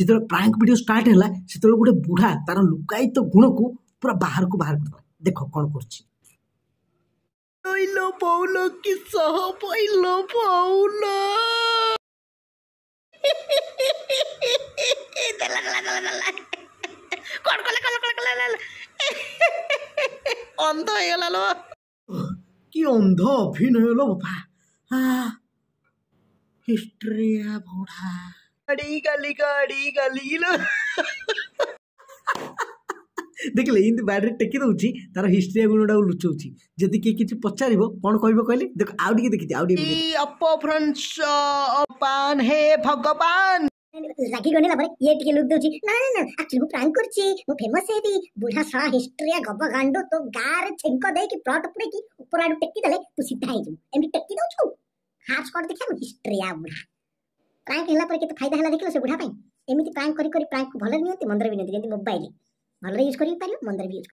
ଯେତେବେଳେ prank video start ହେଲା, ସେତେବେଳେ ଗୋଟେ ବୁଢ଼ା ତାର ଲୁକାୟିତ ଗୁଣକୁ ପୁରା ବାହାରକୁ ବାହାର କରିଦେଲା। ଦେଖ କ'ଣ କରୁଛି। ପଇଲ ପଉଲ କି ସହ ପଇଲ ପଉଲ, ଦେଲା ଦେଲା ଦେଲା ଦେଲା, କଣ କଲା କଲା କଲା କଲା, ଅନ୍ଧ ହେଇଗଲା ଲୋ। କି ଅନ୍ଧ ଅଭିନୟ ଲୋ ବାପା! ହିଷ୍ଟ୍ରିଆ ବୁଢ଼ା। ଗାଡ଼ି ଗାଲି ଗାଡ଼ି ଗାଲି ଲୋ। ଦେଖିଲେ, ଏମିତି ବାଡ଼ିରେ ଟେକି ଦେଉଛି, ତାର ହିଷ୍ଟ୍ରିଆ ଗୁଣଟାକୁ ଲୁଚଉଛି। ଯଦି କିଏ କିଛି ପଚାରିବ, କ'ଣ କହିବ କହିଲେ? ଦେଖ, ଆଉ ଟିକେ ଦେଖିଛି, ଆଉ ଟିକେ। ଅପଭ୍ରଂଶ ପାନ, ହେ ଭଗବାନ! ରାଗି ଗନେଲା ପରେ ଇଏ ଟିକେ ଲୁକ୍ ଦଉଛି, ନା ନା ନା, ଆକ୍ଚୁଆଲି ମୁଁ ପ୍ରାଙ୍କ କରୁଛି, ମୁଁ ଫେମସ୍ ହେବି। ବୁଢା ଶଳା ହିଷ୍ଟ୍ରିଆ ଗବ ଗାଣ୍ଡୁ, ତୋ ଗାଁରେ ଛେଙ୍କ ଦେଇକି ପ୍ଲଟ ପୁରେଇକି ଉପର ଆଡୁ ଟେକି ଦେଲେ ତୁ ସିଧା ହେଇଯିବୁ। ଏମିତି ଟେକି ଦଉଛୁ ହାଫ୍ ସ୍କଟ୍ ଦେଖିବାକୁ। ହିଷ୍ଟ୍ରିଆ ବୁଢା ପ୍ରାଙ୍କ ହେଲା ପରେ କେତେ ଫାଇଦା ହେଲା ଦେଖିଲ ସେ ବୁଢା ପାଇଁ। ଏମିତି ପ୍ରାଙ୍କ କରି କରି ପ୍ରାଙ୍କକୁ ଭଲରେ ନିଅନ୍ତି, ମନ୍ଦରେ ବି ନିଅନ୍ତି। ଯେମିତି ମୋବାଇଲ ଭଲରେ ୟୁଜ୍ କରି ପାରିବ, ମନ୍ଦରେ ବି ୟୁଜ୍।